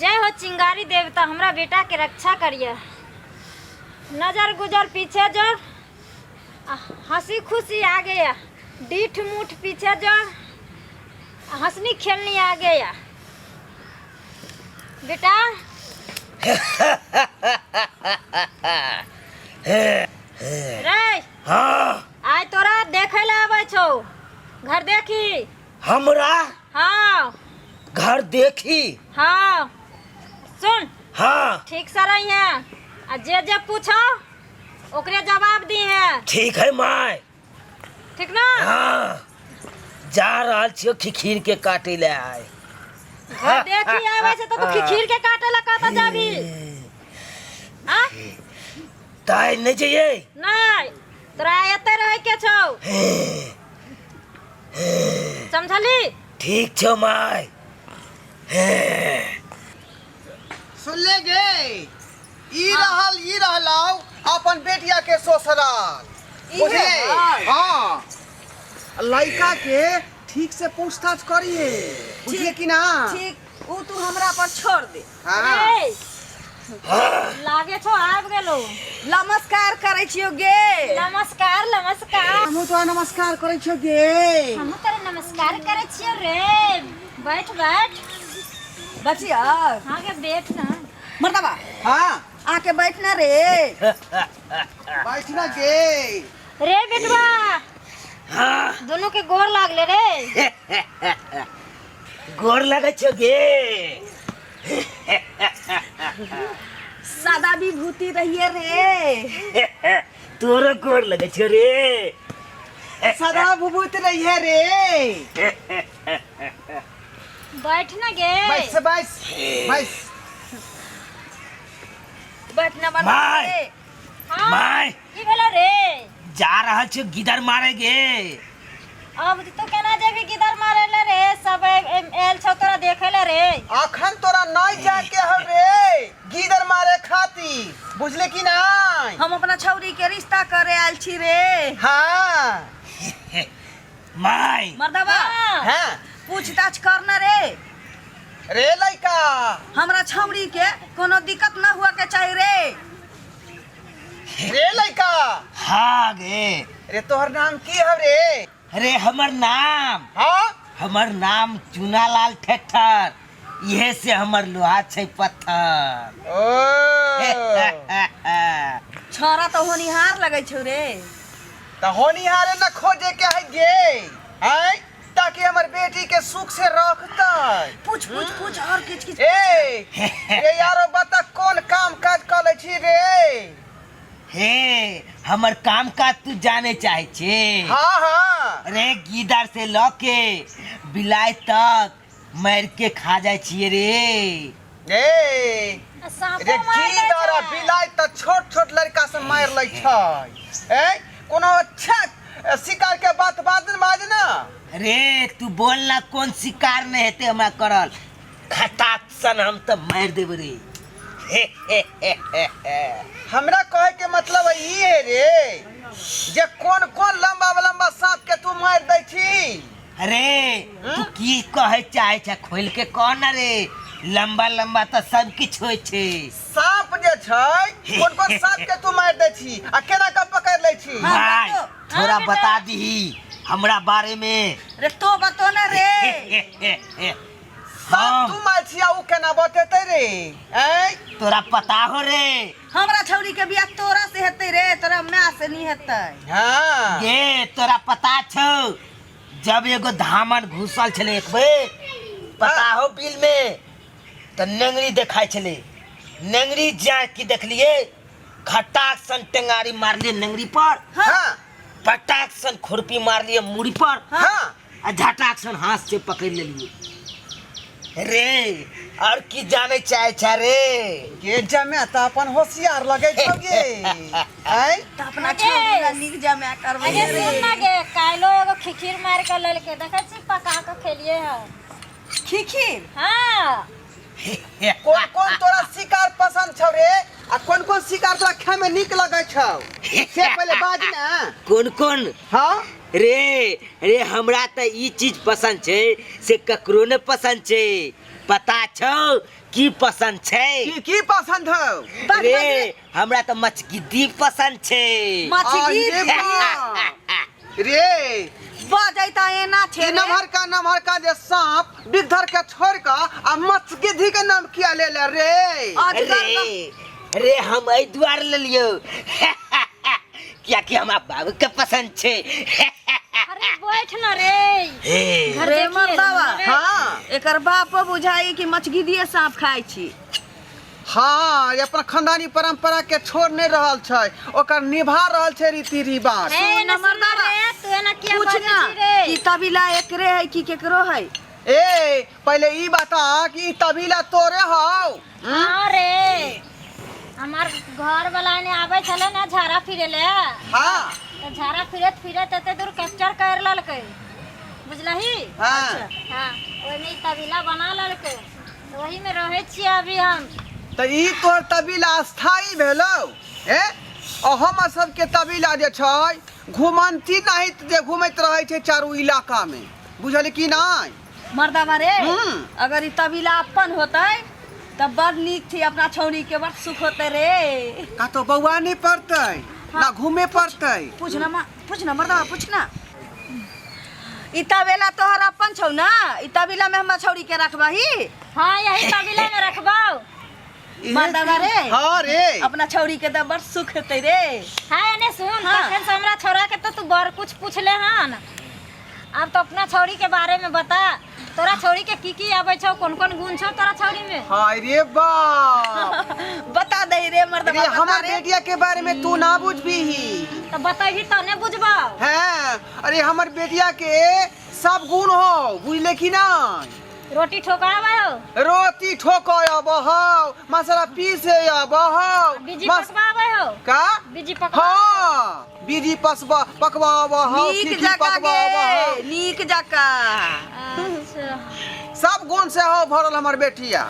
जय हो चिंगारी देवता, हमरा बेटा के रक्षा करिए। नजर गुजर पीछे जोड़, आ हंसी खुशी आगे या, डीठ मूठ पीछे जोड़, आ हंसनी खेलनी आगे या। बेटा रे। हाँ। आइ तोरा देखे ले आबै छौ, घर देखी। हमरा? हाँ। घर देखी? हाँ, सुन। हाँ। ठीक से रही है आ जे जे पूछो ओकरे जवाब दी है। ठीक है माय। ठीक ना? हाँ, जा रहल छियो खिखीर के काटे ले आए। घर देखी आवे छै तो तू खिखीर के काटे ला कहता जाबी? हाँ। ताय नहीं चाहिए। नहीं, तोरा एते रहे के छौ, समझली? ठीक छौ माय। सुनले गे, ई रहल, ई रहलौ अपन बेटिया के ससुराल, बुझले? हाँ, लड़का के ठीक से पूछताछ करिए, बुझले कि ना? ठीक, ऊ तू हमरा पर छोड़ दे। हाँ। ए, लागे छो आबि गेलो। नमस्कार करै छियो गे। नमस्कार, नमस्कार। हमहूँ तोरा नमस्कार करै छियौ गे। हमहूँ तोरा नमस्कार करै छियो रे, बैठ बैठ। बचिया। हाँ गे, बैठ ना। मर्दबा। हाँ। आके बैठ ना रे। बैठ ना गे। रे बेटवा। हाँ। दोनों के गोर लागले रे। गोर लगे छो गे। सदा विभूति रहिए रे। तोरो गोर लगे छो रे। सदा विभूति रहिए रे। बैठ ना गे। बैस बैस बैस। बैठ ना मर्दबा। माय। रे। हाँ। माय। की भेलो रे? जा रहल छो गिदर मारे गे। अब तू केना जेबी गिदर मारे ले रे? सब एल छौ तोरा देखे ले रे। अखन तोरा नहीं जाके हौ रे गिदर मारे खातिर, बुझले कि नहीं? हम अपना छौरी के रिश्ता करे आयल छी रे। हाँ। माय। मर्दबा। हाँ। हाँ। पूछताछ करना रे। रे लड़का, हमरा छौरी के कोनो दिक्कत न हुआ के चाहिए रे। रे लड़का। हाँ गे। रे तोहर नाम की हौ रे? अरे हमर नाम? हाँ। हमर नाम चुनालाल ठेठर, इहे से हमर लोहा छै पत्थर। ओ। छोरा तो होनिहार लगै छौ रे। त होनिहारे न खोजे के है गे, आय ताकि हमर बेटी के सुख से रखतै। पूछ पूछ पूछ और किछ किछ। ए रे यारो, बता कोन काम काज कर लै छी रे? हे, हमर काम काज तू जाने चाहे छे? हाँ हाँ। अरे गीदड़ से ल के बिलाई तक मार के खा जाए छिए रे। ए। साँपो रे मार दै गीदड़ आ छै। बिलाई त छोट छोट लड़का से मार लै छै। ए कोनो अच्छा शिकार के बात बाज बाज ना। रे तू बोल ना, कौन शिकार नहीं हेते हमरा करल, खटाक सन हम त मार देब रे। हमरा कहे के मतलब ई है रे जे कोन कोन लंबा लंबा सांप के तू मार दै छी। अरे तू की कहे चाहे छे, खोल के कह ना रे। लंबा लंबा त सब किछ होय छे। सांप जे छै, कोन कोन सांप के तू मार दै छी आ केना के पकड़ लै छी? हाँ, भाई, बतो। थोड़ा हाँ, बेटा। बता दीही हमरा बारे में। रे तो बतो ना रे। सांप हम तू मार छी आ उ केना बतेतै रे? ऐं। तोरा पता हो रे? हमरा छौरी के बियाह तोरा से हेतै रे, तोरा माय से नहीं हेतै। हाँ। गे तोरा पता छौ, जब एगो धामन घुसल छलै एक बेर, पता हो, बिल में तऽ नेंगरी देखाइ छलै। नेंगरी जाय की देखलिए, खटाक सन टेंगारी मारलिए नेंगरी पर। हाँ। पटाक सन खुरपी मारलिए मुड़ी पर। हाँ। आ झटाक सन हाथ से पकड़ लेलिए रे। और की जाने चाहे छा रे? गे जमे त अपन होशियार लगै छौ गे। आँय। त अपना छौरी ला नीक जमा करबै अरे रे। सुन ना गे, काल्हो एगो खिखिर मार के लेलकै, देखै छी पका के खेलिए है। खिखिर? हाँ। कोन कोन तोरा शिकार पसंद छौ रे आ कोन कोन शिकार तोरा खाय में नीक लगै छौ, से पहिले बाज ना। कोन कोन? हाँ। रे रे हमरा तऽ ई चीज पसन्द छै से ककरो नहि पसन्द छै पता छौ की पसन्द छै की की पसंद हौ बस रे बस हमरा तऽ मछगिद्दी पसन्द छै मछली अरे बाप रे बजै तऽ एना छै ई रे। नमहरका नमहरका जे सांप बिगधर के छोड़ के आ मत्स्यगिद्धी के नाम किया ले ले रे अजगर रे रे हम एहि दुआरे लेलियौ कियाकि हमरा बाबू के पसंद छै अरे बैठ न रे हे घर रे देखिए मर्दावा। रे। हाँ एकर बापो बुझाई कि मछगिदिए सांप खाइ छी हाँ ये अपन खानदानी परंपरा के छोड़ नहीं रहल छै ओकर निभा रहल छै रीति रिवाज ए, सुन एना सुन मर्दावा। रे तू एना किया पूछ बाजै ना छी रे कि तबीला एकरे है कि केकरो है ए पहले ई बता कि ई तबीला तोरे हौ हाँ रे हमार घर वाला ने आबै छलै ने झाड़ा फिरे ले हाँ तऽ झाड़ा फिरत फिरत एते दूर कैप्चर कर लेलकै बुझलही हाँ हाँ ओहिमे ई तबीला बना लेलकै तऽ ओहीमे रहै छियै अभी हम तऽ ई तोहर तबीला स्थायी भेलौ ए आ हमर सबके तबीला जे छै घुमंती नहीं जे घुमैत रहै छै चारू इलाकामे बुझल की नहि मर्दावा रे हम्म। अगर ई तबीला अपन होतै तब बड़ नीक थी अपना छौड़ी के बड़ सुख होतै रे कतौ बौआ नहि पड़तै ना घूमे पड़तै पूछ ना माँ पूछ ना मर्दावा पूछ ना ई तबेला तोहर अपन छौ ना ई तबेला में हमरा छौड़ी के रखबही हाँ यही तबीला में रखबौ मर्दावा रे हाँ रे अपना छौड़ी के तऽ बड़ सुख हेतै रे हाँ एने सुन हाँ। तखन से हमरा छौड़ा के तो तू बड़ कुछ पूछले हन अब तो अपना छौड़ी के बारे में बता तोरा छौड़ी के की की आबै छौ कोन कोन गुण छौ तोरा छौड़ी में हाय रे बाप बता दे रे मर्दवा रे बता हमर रे बेटिया के बारे में तू ना बुझबीही तो बतैही तने बुझबौ हैं अरे हमर बेटिया के सब गुण हो बुझले कि ना रोटी ठोकाबै हो रोटी ठोको आबो हो मसाला पीसे आबो हो बीजी मस पकवाबै हो का बीजी पकवा हाँ बीजी पसबा पकवाबो हो नीक खीखी जका पकवाबो हो गे नीक जका अच्छा सब गुण से हो भरल हमर बेटिया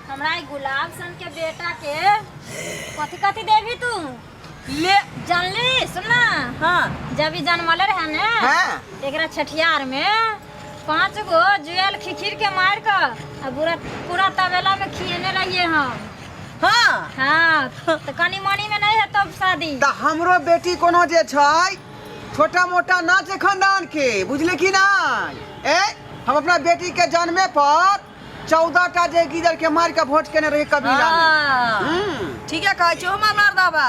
हमरा ई गुलाब सन के बेटा के कथी कथी देबी तू ले जानली सुन ना हाँ जब ई जनमले रहे ने हैं एकरा छठियार में 5 गो जुएल खिखिर के मार के आ पूरा पूरा तबेला में खिएने रहिए हम हाँ हाँ तो कनी मनी में नहीं है तब शादी तऽ हमरो बेटी कोनो जे छै छोटा मोटा ना छै खानदान के बुझले कि नहि ए हम अपना बेटी के जन्मे पर 14 टा जे गीदड़ के मार के भोज केने रही कबीला में हाँ ठीके कहै छौ हमर मर्दाबा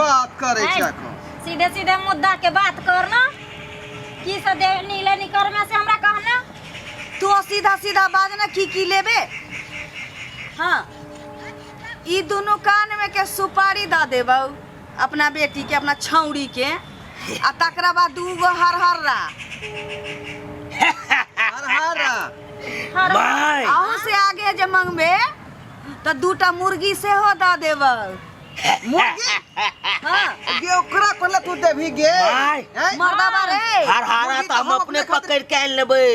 बात करे छै ऐ, एखन। सीधे सीधे मुद्दा के बात कर ना की से दे नीले निकर में से हमरा कहना तू सीधा सीधा बाज ना की की लेबे हाँ ई दुनू कान में के सुपारी द देबौ अपना बेटी के अपना छौड़ी के आ तकरा बाद दूगो हरहर्रा हरहरा हर माय अहू से आगे जे मंगबे तऽ दूटा मुर्गी सेहो दऽ देबौ मुर्गी हाँ गे ओकरा कोला तू देबही गे माय। हैं? मर्दाबा रे हरहारा मुर्गी तऽ हम तऽ हम अपने अपने खातिर- पकड़ि के आनि लेबै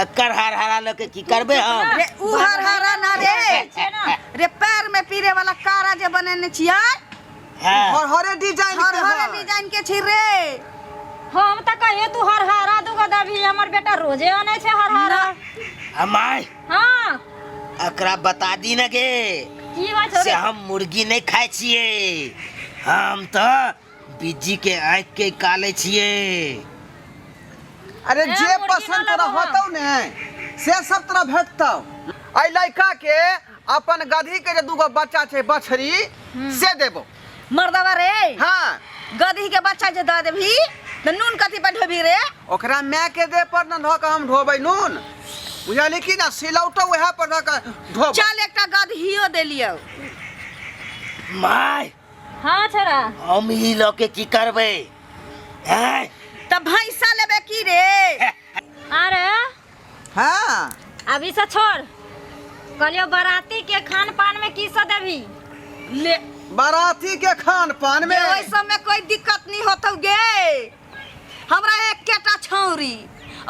एकर हरहारा लऽ के की करबै हम रे उ हरहरा ना रे छै ना रे पैर में पीरे वाला कारा जे बनेने छियै हाँ हरहरे डिजाइन के हरहरे है। डिजाइन के छी रे हम तऽ कहियो तू हरहरा दूगो देबही हमर बेटा रोजे अनै छै हरहरा आ माय हाँ एकरा बता दी न गे की होइ छौ से रे हम मुर्गी नहि खाइ छियै हम तऽ बिज्जी के आँखि के काले छियै अरे ए, जे मुर्गी पसंद ना तोरा लगो होतौ ने से सब तोरा भेटतौ एहि लड़का के अपन गधी के जे दूगो बच्चा छै बछड़ी से देबो मर्दवा रे हाँ गधी के बच्चा जे दऽ देबही तऽ नून कथी पर ढोबी रे ओकरा माय के देह पर न धऽ के हम ढोबै नून बुझली कि ना सिलौटो वएह पर धऽ के ढोबै चल एकटा गधियो देलियौ माय हाँ छोरा हम ई लऽ के की करबै आँय तऽ भैंसा लेबे की रे अरे हाँ अभी से छोड़ कहलियो बराती के खान पान में की सब देबही ले बाराती के खान पान में ओहि सब में कोई दिक्कत नहीं होतौ गे हमरा एकेटा छौरी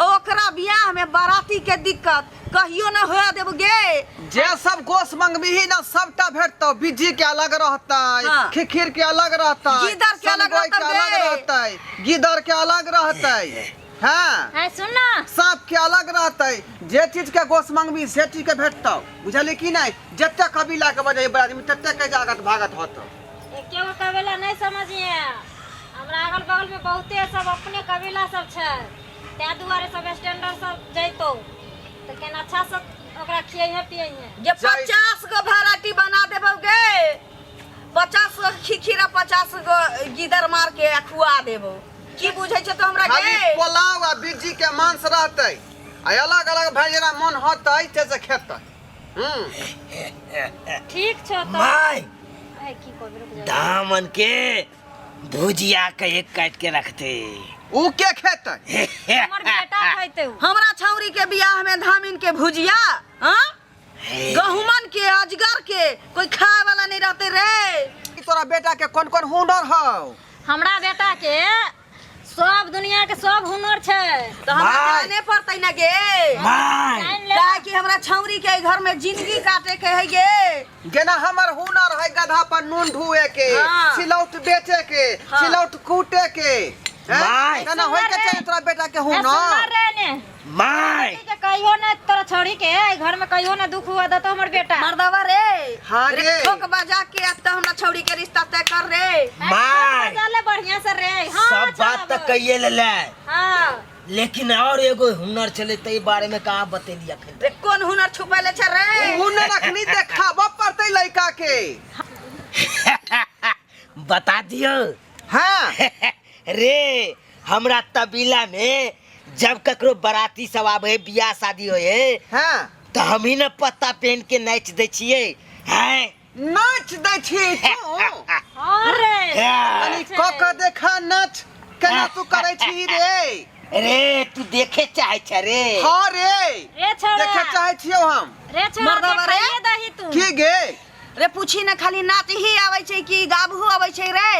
ओकरा बियाह में बाराती के दिक्कत कहियो न होए देब गे जे सब गोश मंगबीही ना सबटा भेटतौ बिज्जी के अलग रहतै हाँ। खिखिर के अलग रहतै गीदड़ के अलग सनगोइ के रहतौ अलग गे। रहतै गीदड़ के अलग रहतै हाँ है सुन ना सांप के अलग रहतै जे चीज के गोश मंगबी से चीज के भेटतौ बुझली कि नहीं जते कबीला के बजै बड़ा आदमी तते के जागत भागत होतौ एके गो कबीला नहीं समझिए हमरा अगल बगल में बहुते सब अपने कबीला सब छै ताहि दुआरे सब स्टैंडर्ड सब जैतो तऽ केना अच्छा से ओकरा खियैहे पियैहे जे 50 गो भेराइटी बना देबौ गे 50 गो खिखिरा 50 गो गिदर मार के आ खुआ देबौ की बुझै छै तो हमरा खाली गे पुलाव आ बिज्जी के मांस रहतै आ अलग अलग भाई जेना मन होतै से से खेतै ठीक छौ तऽ माय ए, की कहबै रुक जा दामन के भुजिया के एक काट के रखते ऊ के खेतै हमर बेटा खैतै उ। हमरा छौरी के बियाह में धामिन के भुजिया हाँ गहुमन के अजगर के कोई खाए वाला नहीं रहते रे ई तोरा बेटा के कोन कोन हुनर हौ हमरा बेटा के सब दुनिया के सब हुनर छै तो हमरा माय। जाने पड़तै ना गे माय जानि ले काहे कि हमरा छौरी के घर में जिंदगी काटे के है गे जेना हमर हुनर है गधा पर नून ढुए के हाँ। सिलौट बेचे के हाँ। सिलौट कूटे के हैं? माय। तेना होय के चाही तोरा बेटा के ए, हुनर सुनर रे ने माय के कहियो ना तोरा छोड़ी के एहि घर में कहियो ना दुख हुआ दतो हमर बेटा मर्दवा रे हाँ रे गे। ठोक बजा के अब तो हमरा छौरी के रिश्ता तय कर रे माय चले बढ़िया से रे हाँ सब बात चलब। तऽ कहिए लेले हाँ लेकिन और एगो हुनर छलै ताहि बारे में कहाँ बतेली अखन रे कोन हुनर छुपैले छै रे हुनर अखनी देखाबऽ पड़तै लड़का के बता दियौ हाँ रे हमरा तबीला में जब ककरो बराती सब आबे है बियाह शादी होय है हाँ तऽ हमही ने पत्ता पहन के नाचि दै छियै हैं नाच दै छी तू हाँ रे हाँ। कनी कऽ कऽ देखा नाच केना तू करै छी रे रे तू देखे चाहे छ रे हाँ रे रे छोड़ा देखे चाहे छियौ हम रे छोड़ा मर्दवा रे। देखाइए दही तू की गे रे पूछी ना खाली नाच ही आबै छै कि गाबहु आबै छै रे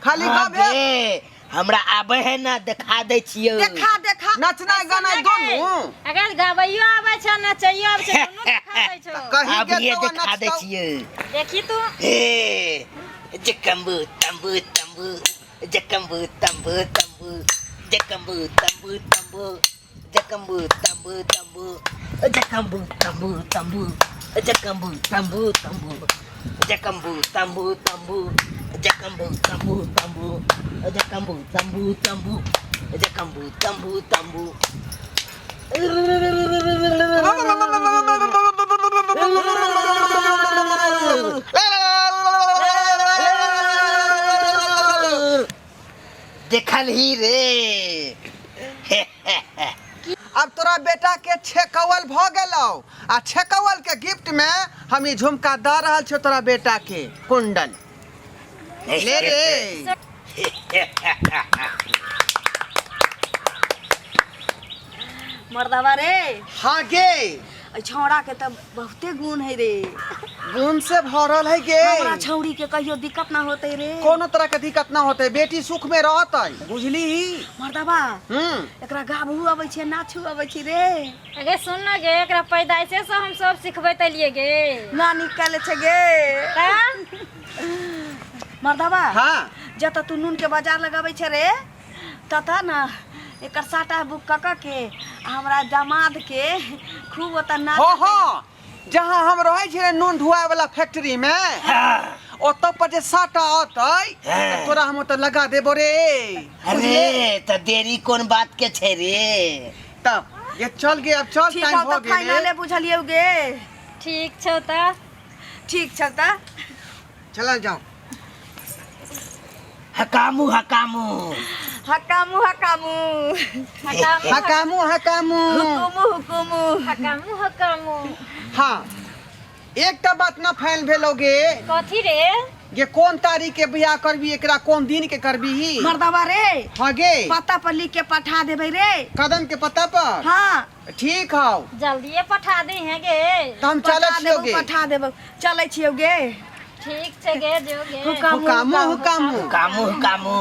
खाली हाँ गाबे गे, हमरा आबे है ना देखा दै छियौ देखा देखा नचनाइ गानाइ दुनू अगर गाबैयो आबै छै नचैयो आबै छै दुनू देखा दै छौ कहीं अब के ये तो देखा दै नचतौ छियौ देखी तू हे जकम्बू तम्बू तम्बू जकम्बू तम्बू तम्बू जकम्बू तम्बू तम्बू जकम्बू तम्बू तम्बू जकम्बू तम्बू तम्बू जकम्बू तम्बू तम्बू जकम्बू तम्बू तम्बू जकम्बू तम्बू तम्बू जकम्बू तम्बू तम्बू जकम्बू तम्बू तम्बू देखल ही रे अब तोरा बेटा के छेकवल भ गेलौ आ छेकवल के गिफ्ट में हम ई झुमका द रहल छियौ तोरा बेटा के कुंडल ले रे मर्दवा रे हाँ गे ऐ छौड़ा के तऽ बहुते गुण है रे गुण से भरल है गे हमरा छौड़ी के कहियो दिक्कत ना होते रे कोनो तरह के दिक्कत ना होते बेटी सुख में रहतै बुझली मर्दवा हम्म एकरा गाबहु अबै छै नाचू अबै छै रे अगे सुन ना गे एकरा पैदाइशे से हम सब सिखबैत एलियै गे ना निकले छै गे तऽ मर्दवा हाँ जतऽ तू नून के बाजार लगाबै छै रे ततऽ ने एकर साटा बुक कऽ कऽ के आ हमरा दामाद के खूब ओतऽ नाच हो हो जहाँ हम रहै छियै नून ढुआए वाला फैक्ट्री में ओतऽ पर जे साटा अतै तऽ तोरा हम ओतऽ लगा देबो रे अरे तऽ देरी कोन बात के छै रे तब ये चल गे अब चल ठीक टाइम हौ हो तऽ फाइनले गेलै बुझलियौ गे ठीक छौ तऽ ठीक छौ तऽ चलल जाओ हकामू हकामू हकामू हकामू हकामू हकामू हकामू हुकुमू हुकुमू हकामू हकामू हाँ एकटा बात ना फाइनल भेलो गे कथी रे गे कोन तारीख के बियाह करबी एकरा कोन दिन के करबी मर्दवा रे हाँ गे पता पर लिख के पठा देबै रे कदम के पता पर हाँ ठीक हौ जल्दिए पठा दी है गे तऽ हम चलै पठा छियौ देबौ गे पठा देबौ चलै छियौ गे ठीक छै गे जो गे हुकामू हुकामू हुकामू हुकामू हुकामू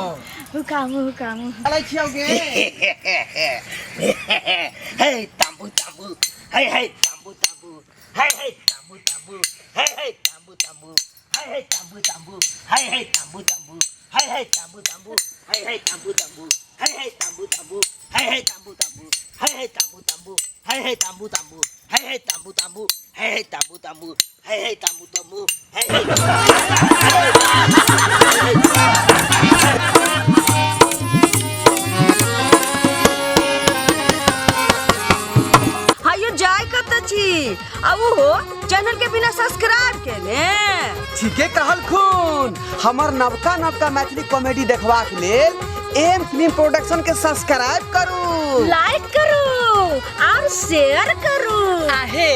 हुकामू हुकामू चलै छियौ गे हे तांबू तांबू हे हे तांबू तांबू हे हे तांबू तांबू हे हे तांबू तांबू हे हे तांबू तांबू हे हे तांबू तांबू हे हे तांबू तांबू हे हे तांबू तांबू हे हे तांबू तांबू हे हे तांबू तांबू हे हे तांबू तांबू हे हे तांबू तांबू हे हे तांबू तांबू हे हे तांबू तांबू हे हे तांबू तांबू हे हे। हायो जाय कत छी आ ओहो चैनल के बिना सब्सक्राइब केने। ठीके कहल खून, हमर नवका नवका मैथिली कॉमेडी देखबाक लेल एम फिल्म प्रोडक्शन के सब्सक्राइब करू, लाइक करू और शेयर करू। आहे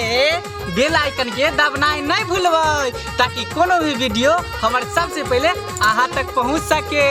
बेल आइकन के दबनाइ नहीं भूलबै ताकि कोनो भी वीडियो हमर सबसे पहले अहाँ तक पहुँच सके।